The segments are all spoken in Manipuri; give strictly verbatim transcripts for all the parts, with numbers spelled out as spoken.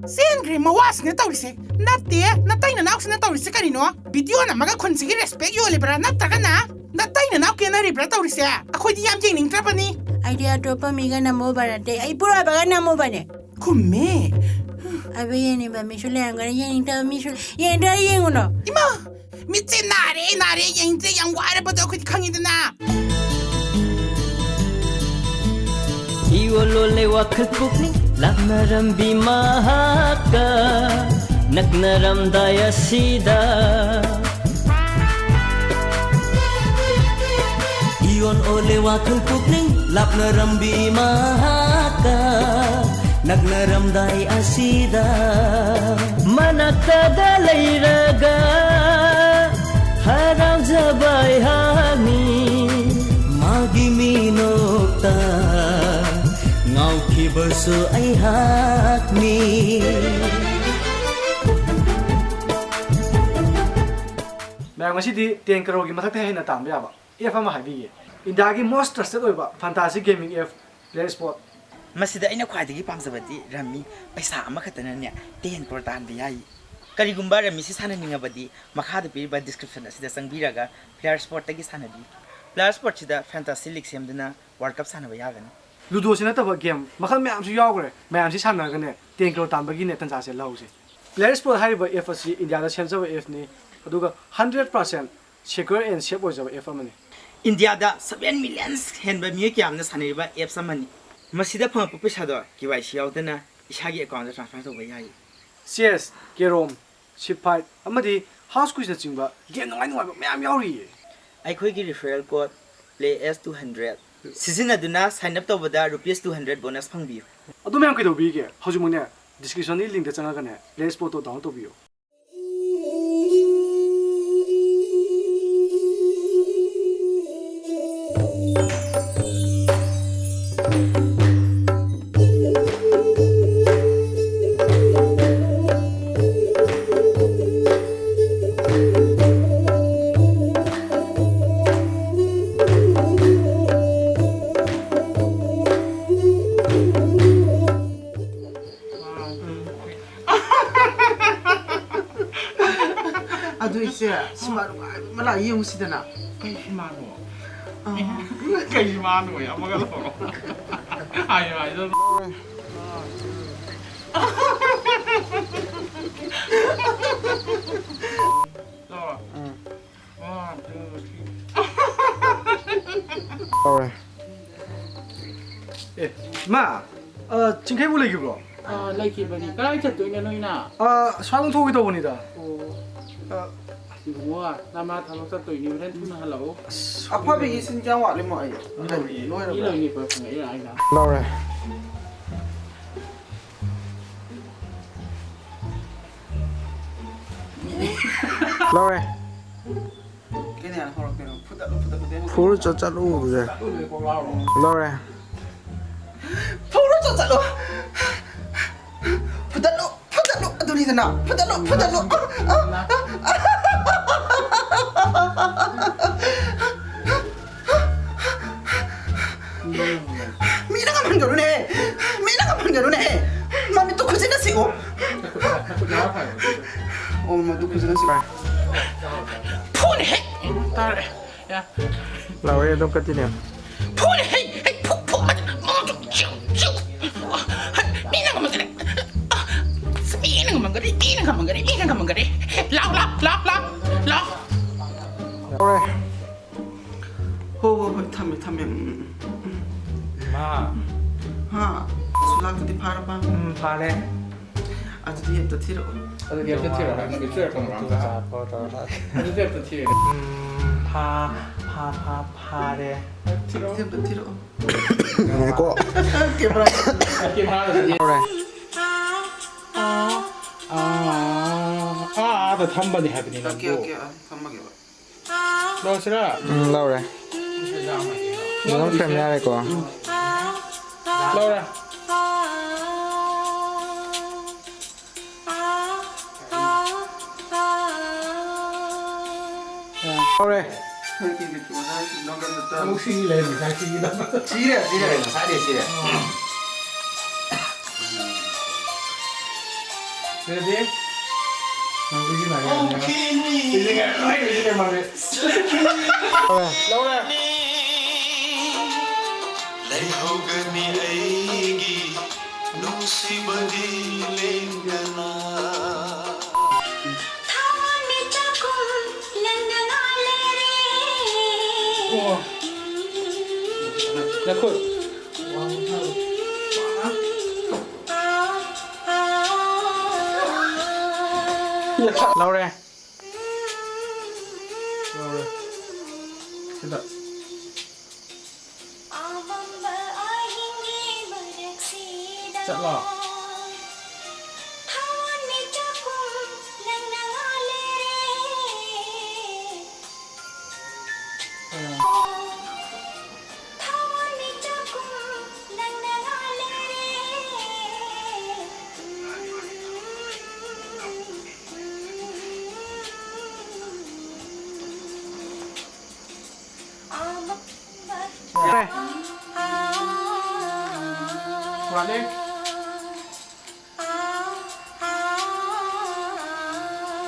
ꯆꯦꯟꯈ꯭ꯔꯦ ꯃꯋꯥꯁꯤꯅ ꯇꯧꯔꯤꯁꯦ꯫ ꯅꯠꯇꯦ, ꯅꯇꯩ ꯅꯅꯥꯎꯁꯤꯅ ꯇꯧꯔꯤꯁꯦ ꯀꯔꯤꯅꯣ? ꯚꯤꯗꯤꯑꯣ ꯅꯝꯃꯒ ꯈꯨꯟꯁꯤꯒꯤ ꯔꯦꯁꯄꯦꯛ ꯌꯣꯜꯂꯤꯕ꯭ꯔꯥ, ꯅꯠꯇ꯭ꯔꯒꯅ ꯅꯇꯩ ꯅꯅꯥꯎ ꯀꯦꯅꯔꯤꯕ꯭ꯔꯥ ꯇꯧꯔꯤꯁꯦ? ꯑꯩꯈꯣꯏꯗꯤ ꯌꯥꯝ ꯌꯦꯡꯅꯤꯡꯗ꯭ꯔꯕꯅꯤ꯫ ꯑꯩꯗꯤ ꯑꯇꯣꯞꯄ ꯃꯤꯒ ꯅꯝꯃꯨꯕ ꯅꯠꯇꯦ, ꯑꯩ ꯄꯨꯔꯛꯑꯕꯒ ꯅꯝꯃꯨꯕꯅꯦ꯫ ꯈꯨꯝꯃꯦ꯫ ꯑꯕ ꯌꯦꯡꯅꯤꯡꯕ ꯃꯤꯁꯨ ꯂꯩꯔꯝꯒꯅꯤ, ꯌꯦꯡꯅꯤꯡꯗꯕ ꯃꯤꯁꯨ꯫ ꯌꯦꯡꯗ꯭ꯔ ꯌꯦꯡꯉꯨꯅꯣ꯫ ꯏꯃꯥ! ꯃꯤꯠꯁꯦ ꯅꯥꯔꯦ, ꯅꯥꯔꯦ, ꯌꯦꯡꯗ꯭ꯔꯦ, ꯌꯥꯝ ꯋꯥꯔꯕꯗꯣ ꯑꯩꯈꯣꯏꯗꯤ ꯈꯪꯉꯤꯗꯅ꯫ ꯏꯌꯣꯜ ꯂꯣꯜꯂꯦ ꯋꯥꯈꯜ ꯄꯨꯛꯅꯤꯡ ꯂꯥꯞꯅꯔꯝꯕꯤ ꯃꯍꯥꯛꯀ ꯅꯛꯅꯔꯝꯗꯥꯏ ꯑꯁꯤꯗ꯫ ꯏꯌꯣꯟ ꯑꯣꯜꯂꯦ ꯋꯥꯈꯜ ꯄꯨꯛꯅꯤꯡ ꯂꯥꯞꯅꯔꯝꯕꯤ ꯃꯍꯥꯛꯀ ꯅꯛꯅꯔꯝꯗꯥꯏ ꯑꯁꯤꯗ꯫ ꯃꯅꯥꯛꯇꯗ ꯂꯩꯔꯒ ꯍꯔꯥꯎꯖꯕ ꯑꯩꯍꯥꯛꯅꯤ꯫ ꯃꯥꯒꯤ ꯃꯤꯅꯣꯛꯇ ꯉꯥꯎꯈꯤꯕꯁꯨ ꯑꯩꯍꯥꯛꯅꯤ꯫ ꯃꯌꯥꯝ, ꯉꯁꯤꯗꯤ ꯇꯦꯟ ꯀꯔꯣꯔꯒꯤ ꯃꯊꯛꯇ ꯍꯦꯟꯅ ꯇꯥꯟꯕ ꯌꯥꯕ ꯑꯦꯞ ꯑꯃ ꯍꯥꯏꯕꯤꯒꯦ꯫ ꯏꯟꯗꯤꯌꯥꯒꯤ most trusted ꯑꯣꯏꯕ fantasy gaming app Player Sport꯫ ꯃꯁꯤꯗ ꯑꯩꯅ ꯈ꯭ꯋꯥꯏꯗꯒꯤ ꯄꯥꯝꯖꯕꯗꯤ ꯔꯝꯃꯤ꯫ ꯄꯩꯁꯥ ꯑꯃꯈꯛꯇꯅꯅꯦ ꯇꯦꯟ ꯀ꯭ꯔꯣꯔ ꯇꯥꯟꯕ ꯌꯥꯏ꯫ ꯀꯔꯤꯒꯨꯝꯕ ꯔꯝꯃꯤꯁꯤ ꯁꯥꯟꯅꯅꯤꯡꯉꯕꯗꯤ ꯃꯈꯥꯗ ꯄꯤꯔꯤꯕ description ꯑꯁꯤꯗ ꯆꯪꯕꯤꯔꯒ Player Sportꯇꯒꯤ ꯁꯥꯟꯅꯕꯤꯌꯨ꯫ Player Sportꯁꯤꯗ fantasy league ꯁꯦꯝꯗꯨꯅ World Cup ꯁꯥꯟꯅꯕ ꯌꯥꯒꯅꯤ꯫ ꯂꯨꯗꯣꯁꯤ ꯅꯠꯇꯕ ꯒꯦꯝ ꯃꯈꯜ ꯃꯌꯥꯝꯁꯨ ꯌꯥꯎꯈ꯭ꯔꯦ꯫ ꯃꯌꯥꯝꯁꯤ ꯁꯥꯟꯅꯔꯒꯅꯦ ꯇꯦꯟ ꯀ꯭ꯔꯣꯔ ꯇꯥꯟꯕꯒꯤꯅꯦ ꯇꯟꯖꯥꯁꯦ ꯂꯧꯍꯧꯁꯦ꯫ Player Sport ꯍꯥꯏꯔꯤꯕ ꯑꯦꯞ ꯑꯁꯤ ꯏꯟꯗꯤꯌꯥꯗ ꯁꯦꯝꯖꯕ ꯑꯦꯞꯅꯤ, ꯑꯗꯨꯒ hundred percent secure and safe ꯑꯣꯏꯖꯕ ꯑꯦꯞ ꯑꯃꯅꯤ꯫ ꯏꯟꯗꯤꯌꯥꯗ seven million ꯍꯦꯟꯕ ꯃꯤꯑꯣꯏ ꯀꯌꯥ ꯑꯃꯅ ꯁꯥꯟꯅꯔꯤꯕ ꯑꯦꯞꯁ ꯑꯃꯅꯤ꯫ ꯃꯁꯤꯗ ꯐꯪꯉꯛꯄ ꯄꯩꯁꯥꯗꯣ ꯀꯦ ꯋꯥꯏ ꯁꯤ ꯌꯥꯎꯗꯅ ꯏꯁꯥꯒꯤ ꯑꯦꯀꯥꯎꯟꯗ transfer ꯇꯧꯕ ꯌꯥꯏ꯫ Chess, carrom, shipfight ꯑꯃꯗꯤ house quizꯅꯆꯤꯡꯕ ꯒꯦꯝ ꯅꯨꯡꯉꯥꯏ ꯅꯨꯡꯉꯥꯏꯕ ꯃꯌꯥꯝ ꯌꯥꯎꯔꯤꯌꯦ꯫ ꯑꯩꯈꯣꯏꯒꯤ referral code play s two hundred ꯁꯤꯖꯤꯟꯅꯗꯨꯅ sign up ꯇꯧꯕꯗ rupees two hundred bonus ꯐꯪꯕꯤꯌꯨ꯫ ꯑꯗꯨ ꯃꯌꯥꯝ ꯀꯩꯗꯧꯕꯤꯒꯦ? ꯍꯧꯖꯤꯛꯃꯛꯅꯦ descriptionꯗꯒꯤ linkꯇ ꯆꯪꯉꯒꯅꯦ Player Sportꯇꯣ download ꯇꯧꯕꯤꯌꯨ꯫ ꯑꯗꯨ ꯏꯆꯦ, ꯁꯤꯃꯥ ꯅꯨꯡꯉꯥꯏꯕ ꯑꯃ ꯂꯥꯛꯑꯦ, ꯌꯦꯡꯉꯨꯁꯤꯗꯅ꯫ ꯀꯩ ꯁꯤꯃꯥꯅꯣ? ꯑꯥ꯫ ꯀꯩ ꯁꯤꯃꯥꯅꯣ? ꯑꯃꯒ ꯂꯧꯔꯣ꯫ ꯍꯥꯏꯌꯣ, ꯍꯥꯏꯌꯣ꯫ ꯂꯧꯔꯣ꯫ ꯎꯝ꯫ One, two, three. ꯂꯧꯔꯦ꯫ ꯑꯦ, ꯏꯃꯥ, ꯑ, ꯆꯤꯡꯈꯩꯕꯨ ꯂꯩꯈꯤꯕ꯭ꯔꯣ? ꯑ, ꯂꯩꯈꯤꯕꯅꯤ꯫ ꯀꯗꯥꯏ ꯆꯠꯇꯣꯏꯅꯣ ꯅꯣꯏꯅ? ꯑ, ꯁ꯭ꯋꯥꯏꯗ ꯊꯣꯛꯀꯦ ꯇꯧꯕꯅꯤꯗ꯫ ꯑꯣ꯫ ꯑ꯫ ꯏꯕꯨꯡꯉꯣ, ꯅꯃꯥ ꯊꯕꯛ ꯆꯠꯇꯣꯏꯅꯤ, ꯍꯣꯔꯦꯟ ꯊꯨꯅ ꯍꯜꯂꯛꯑꯣ꯫ ꯑꯁ, ꯑꯐꯕꯤꯒꯤ ꯏꯁꯤꯡ ꯀꯌꯥꯝ ꯋꯥꯠꯂꯤꯃꯣ ꯑꯩ? ꯂꯣꯏꯔꯕ꯭ꯔꯥ? ꯂꯣꯏꯔꯦ, ꯂꯣꯏꯔꯦ, ꯂꯣꯏꯔꯦ, ꯑꯩꯅ꯫ ꯂꯧꯔꯦ꯫ ꯂꯧꯔꯦ꯫ ꯀꯩꯅꯣ ꯍꯧꯔꯛꯇꯣꯏꯅꯣ? ꯐꯨꯗꯠꯂꯨ, ꯐꯨꯗꯠꯂꯨ, ꯐꯨꯗꯠꯂꯨ꯫ ꯐꯨꯔꯨ ꯆꯠ-, ꯆꯠꯂꯨ ꯑꯗꯨꯗꯤ꯫ ꯐꯨꯗꯠꯂꯨ, ꯀꯣꯛ ꯂꯥꯎꯔꯣ꯫ ꯂꯧꯔꯦ꯫ ꯐꯨꯔꯨ ꯆꯠ-, ꯆꯠꯂꯨ꯫ ꯐꯨꯗꯠꯂꯨ, ꯐꯨꯗꯠꯂꯨ꯫ ꯑꯗꯨꯅꯤꯗꯅ꯫ ꯐꯨꯗꯠꯂꯨ, ꯐꯨꯗꯠꯂꯨ꯫ ꯑ, ꯑ, ꯑ꯫ ꯃꯤꯅ ꯉꯝꯍꯟꯒꯅꯨꯅꯦ꯫ ꯃꯤꯅ ꯉꯝꯍꯟꯒꯅꯨꯅꯦ꯫ ꯃꯃꯤꯠꯇꯨ ꯈꯨꯖꯤꯟꯅ ꯁꯤꯛꯑꯣ꯫ ꯑꯣ, ꯃꯗꯨ ꯈꯨꯖꯤꯟꯅ ꯁꯤꯛꯑꯣ꯫ ꯐꯨꯅꯦꯍꯦ꯫ ꯇꯥꯔꯦ꯫ ꯌꯥ꯫ ꯂꯥꯎꯋꯦ ꯑꯗꯨꯝ continue꯫ ꯐꯨꯅꯦ, ꯍꯩ, ꯍꯩ, ꯐꯨ, ꯐꯨ, ꯃꯗꯨ, ꯃꯗꯨ, ꯆꯤꯎ, ꯆꯤꯎ꯫ ꯃꯤꯅ ꯉꯝꯒꯅꯤ꯫ ꯃꯤꯅ ꯉꯝꯒꯅꯤ, ꯃꯤꯅ ꯉꯝꯒꯅꯤ, ꯃꯤꯅ ꯉꯝꯒꯅꯤ꯫ ꯂꯥꯎ, ꯂꯥꯎ, ꯂꯥꯎ, ꯂꯥꯎ, ꯂꯥꯎ꯫ ꯂꯧꯔꯦ꯫ ꯍꯣ, ꯍꯣ, ꯍꯣꯏ, ꯊꯝꯃꯦ, ꯊꯝꯃꯦ꯫ ꯎꯝ, ꯎꯝ, ꯎꯝ꯫ ꯏꯃꯥ꯫ ꯍꯥ? ꯁꯨꯂꯥꯛꯇꯨꯗꯤ ꯐꯥꯔꯕ? ꯎꯝ, ꯐꯥꯔꯦ꯫ ꯑꯗꯨꯗꯤ ꯑꯝꯇ ꯊꯤꯔꯛꯑꯣ꯫ ꯑꯗꯨꯗꯤ ꯑꯝꯇ ꯊꯤꯔꯛꯑꯣ, ꯅꯪꯒꯤ ꯆꯦ ꯀꯩꯅꯣ ꯑꯝꯇ꯫ ꯑꯗꯨꯗꯤ ꯑꯝꯇ ꯊꯤꯔꯛꯑꯣ꯫ ꯎꯝ, ꯐꯥ-, ꯐꯥ-, ꯐꯥ-, ꯐꯥꯔꯦ꯫ ꯊꯤꯔꯛꯑꯣ꯫ ꯑꯗꯨꯗꯤ ꯑꯝꯇ ꯊꯤꯔꯛꯑꯣ꯫ ꯉꯥꯏꯈꯣ꯫ ꯀꯦꯃꯦꯔꯥ꯫ ꯀꯦꯃꯦꯔꯥꯗ ꯊꯤ-꯫ ꯂꯧꯔꯦ꯫ ꯑꯥ, ꯑꯥ, ꯑꯥ, ꯑꯥꯗ ꯊꯝꯕꯅꯤ ꯍꯥꯏꯕꯅꯤ ꯅꯪꯕꯨ꯫ ꯑꯣꯀꯦ, ꯑꯣꯀꯦ, ꯑꯥ, ꯊꯝꯃꯒꯦꯕ꯫ ꯂꯧꯔꯁꯤꯔꯥ? ꯎꯝ, ꯂꯧꯔꯦ꯫ ꯂꯧꯔꯦ꯫ ꯂꯧꯔꯦ꯫ ꯂꯧꯔꯦ꯫ ꯂꯧꯔꯦ꯫ ꯑꯃꯨꯛ ꯁꯤꯒꯤ ꯂꯩꯔꯝꯃꯤ, ꯉꯁꯥꯏ ꯁꯤꯒꯤ ꯂꯩꯔꯝꯃꯤ꯫ ꯁꯤꯔꯦ, ꯁꯤꯔꯦ, ꯉꯁꯥꯏꯗꯩ ꯁꯤꯔꯦ꯫ Ready? ꯂꯩꯍꯧꯒꯅꯤ ꯑꯩꯒꯤ ꯅꯨꯡꯁꯤꯕꯒꯤ ꯂꯦꯡꯗꯅ꯫ ꯊꯋꯥꯟꯃꯤꯆꯥꯛꯀꯨꯝ ꯂꯪꯅ ꯉꯥꯜꯂꯦꯔꯦ꯫ ꯑꯣ꯫ ꯅꯈꯨꯠ꯫ ꯂꯧꯔꯦ꯫ ꯂꯧꯔꯦ꯫ ꯁꯤꯗ꯫ ꯆꯠꯂꯣ꯫ ꯌꯥꯔꯦ꯫ ꯋꯥꯠꯂꯤ꯫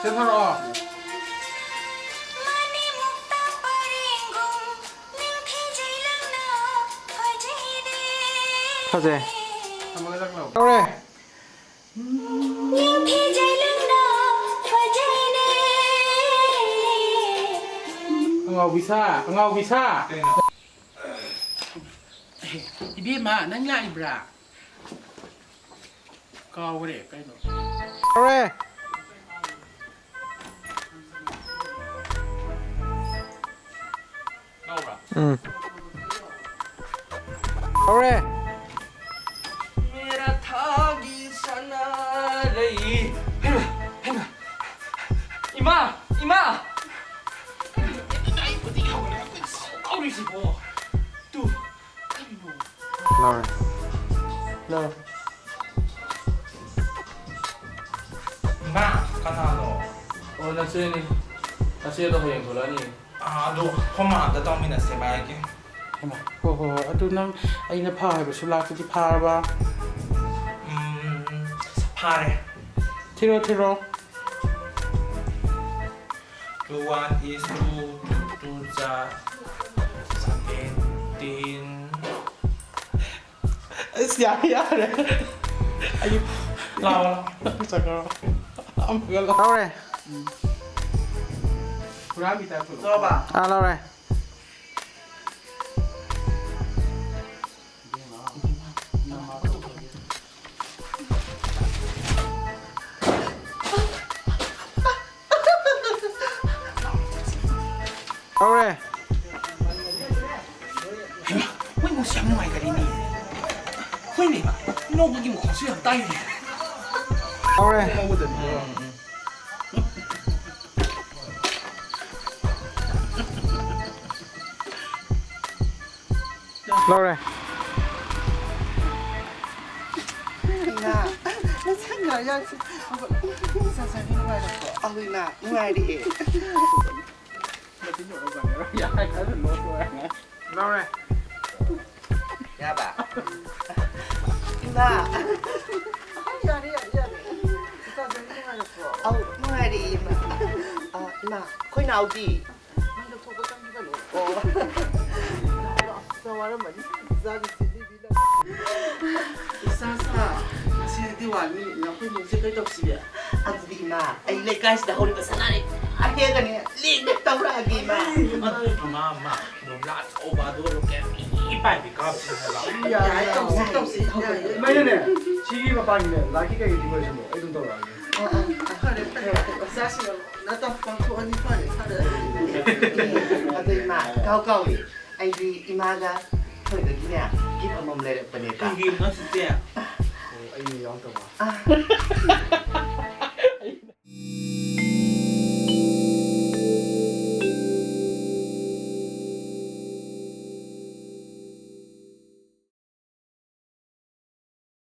ꯁꯤꯗ ꯊꯥꯔꯛꯑꯣ꯫ ꯐꯖꯩ꯫ ꯊꯝꯃꯒ ꯆꯠꯈ꯭ꯔꯣ꯫ ꯇꯧꯔꯦ꯫ ꯑꯉꯥꯎꯕꯤ ꯁꯥ, ꯑꯉꯥꯎꯕꯤ ꯁꯥ꯫ ꯏꯕꯦꯝꯃ, ꯅꯪ ꯂꯥꯛꯏꯕ꯭ꯔꯥ? ꯀꯥꯎꯒ꯭ꯔꯦ ꯀꯩꯅꯣ꯫ ꯍꯧꯔꯦ꯫ ꯎꯝ꯫ ꯍꯧꯔꯦ꯫ ꯃꯦꯔꯥ ꯊꯥꯒꯤ ꯁꯅꯥꯔꯩ꯫ ꯍꯩꯃꯥ, ꯍꯩꯃꯥ꯫ ꯏꯃꯥ, ꯏꯃꯥ꯫ ꯀꯩꯅꯣ ꯑꯩꯕꯨꯗꯤ ꯍꯧꯒꯠꯂꯒ ꯀꯣꯏꯆꯦꯜ ꯆꯦꯜꯂꯤꯁꯤꯕꯣ? ꯇꯨ꯫ ꯂꯧꯔꯦ꯫ ꯂꯧꯔꯦ꯫ ꯏꯃꯥ, ꯀꯅꯥꯅꯣ? ꯑꯣ, ꯅꯆꯦꯅꯤ꯫ ꯅꯆꯦꯗꯣ ꯍꯌꯦꯡ ꯊꯣꯛꯂꯛꯑꯅꯤ꯫ ꯑꯥ, ꯑꯗꯣ ꯑꯩꯈꯣꯏ ꯃꯥ ꯑꯝꯇ ꯇꯧꯃꯤꯟꯅꯁꯦ ꯚꯥꯏꯒꯤ꯫ ꯍꯩꯃꯥ, ꯍꯣꯏ, ꯍꯣꯏ, ꯍꯣꯏ꯫ ꯑꯗꯨ ꯅꯪ ꯑꯩꯅ ꯐꯥꯎ ꯍꯥꯏꯕ ꯁꯨꯂꯥꯛꯇꯨꯗꯤ ꯐꯥꯔꯕ? ꯎꯝ, ꯐꯥꯔꯦ꯫ ꯊꯤꯔꯣ, ꯊꯤꯔꯣ꯫ Two one is two, two two are seventeen. ꯑꯁ, ꯌꯥꯔꯦ, ꯌꯥꯔꯦ꯫ ꯑꯩ ꯂꯥꯛꯑꯣ, ꯂꯥꯛꯑꯣ꯫ ꯆꯠꯈ꯭ꯔꯣ꯫ ꯑꯃꯨꯛꯀ ꯂꯥꯛꯑꯣ꯫ ꯂꯧꯔꯦ꯫ ꯍꯨꯔꯥꯟꯕꯤ ꯇꯥꯏꯞ ꯇꯧꯔꯣ꯫ ꯆꯥꯕ꯫ ꯑꯥ, ꯂꯧꯔꯦ꯫ ꯍꯧꯔꯦ꯫ ꯍꯩꯃꯥ, ꯃꯣꯏ ꯃꯣꯏꯁꯤ ꯌꯥꯝ ꯅꯨꯡꯉꯥꯏꯒꯅꯤꯅꯦ꯫ ꯍꯣꯏꯅꯦ, ꯅꯣꯛꯄꯒꯤ ꯃꯈꯣꯟꯁꯨ ꯌꯥꯝ ꯇꯥꯏꯅꯦ꯫ ꯍꯧꯔꯦ꯫ ꯎꯝ, ꯎꯝ꯫ ꯂꯧꯔꯦ꯫ ꯏꯃꯥ, ꯅꯁꯛ ꯉꯥꯡ ꯌꯥꯝ ꯁꯤ-, ꯏꯆꯥ ꯆꯥꯕꯤ ꯅꯨꯡꯉꯥꯏꯔꯛꯄ꯭ꯔꯣ? ꯑꯧ, ꯏꯃꯥ, ꯅꯨꯡꯉꯥꯏꯔꯤꯌꯦ꯫ ꯂꯧꯔꯦ꯫ ꯌꯥꯕ? ꯏꯃꯥ꯫ ꯌꯥꯔꯦ, ꯌꯥꯔꯦ, ꯌꯥꯔꯦ꯫ ꯏꯆꯥ ꯆꯥꯕꯤ ꯅꯨꯡꯉꯥꯏꯔꯛꯄ꯭ꯔꯣ? ꯑꯧ, ꯅꯨꯡꯉꯥꯏꯔꯤꯌꯦ, ꯏꯃꯥ꯫ ꯑ, ꯏꯃꯥ, ꯑꯩꯈꯣꯏ ꯅꯥꯎꯗꯤ? ꯃꯩ ꯂꯧꯊꯣꯛꯄ ꯆꯪꯈꯤꯕꯅꯦ꯫ ꯑꯣ꯫ ꯏꯆꯥ ꯋꯥꯔꯝꯃꯅꯤ꯫ ꯏꯆꯥꯒꯤ ꯆꯤꯟꯕꯤꯕꯤ ꯂꯩ꯫ ꯏꯆꯥ ꯁꯥ, ꯉꯁꯤ ꯗꯤꯋꯥꯂꯤ ꯅꯨꯃꯤꯠꯅ ꯑꯩꯈꯣꯏ ꯏꯃꯨꯡꯁꯦ ꯀꯩ ꯇꯧꯁꯤꯒꯦ? ꯑꯗꯨꯗꯤ ꯏꯃꯥ, ꯑꯩ ꯂꯩꯀꯥꯏꯁꯤꯗ ꯍꯧꯔꯤꯕ ꯁꯅꯥꯔꯩ ꯑꯍꯦꯟꯒꯅꯦ ꯂꯦꯡꯗ ꯇꯧꯔꯛꯑꯒꯦ, ꯏꯃꯥ꯫ ꯑꯗꯨ ꯏꯃꯥ, ꯏꯃꯥ, ꯃꯣꯝꯂꯥ ꯑꯆꯧꯕ ꯑꯗꯨ ꯂꯣꯀꯦꯜ ꯃꯤ ꯄꯥꯏꯕꯤ ꯀꯥꯞꯁꯤ ꯍꯥꯏꯕ꯫ ꯌꯥꯏ, ꯇꯧꯁꯤ, ꯇꯧꯁꯤ, ꯌꯥꯏ꯫ ꯃꯩꯅꯅꯦ, ꯁꯤꯒꯤ ꯃꯄꯥꯟꯒꯤꯅꯦ, ꯂꯥꯛꯀꯤ ꯀꯩꯀꯩ decorationꯗꯣ ꯑꯩ ꯑꯗꯨꯝ ꯇꯧꯔꯛꯑꯒꯦ꯫ ꯑꯥ, ꯑꯥ, ꯐꯔꯦ, ꯐꯔꯦ꯫ ꯏꯆꯥꯁꯤꯡ ꯅꯠꯇ ꯄꯥꯡꯊꯣꯛꯑꯅꯤ, ꯐꯔꯦ, ꯐꯔꯦ꯫ ꯑꯗꯣ ꯏꯃꯥ, ꯀꯥꯎ ꯀꯥꯎꯏ꯫ ꯑꯩꯗꯤ ꯏꯃꯥꯒ ꯊꯣꯏꯕꯒꯤꯅꯦ, gift ꯑꯃꯃꯝ ꯂꯩꯔꯛꯄꯅꯦꯕ꯫ ꯀꯩꯒꯤ ꯉꯁꯤꯁꯦ? ꯑꯣ, ꯑꯩꯅ ꯌꯥꯎꯗꯕ꯫ ꯑꯥ꯫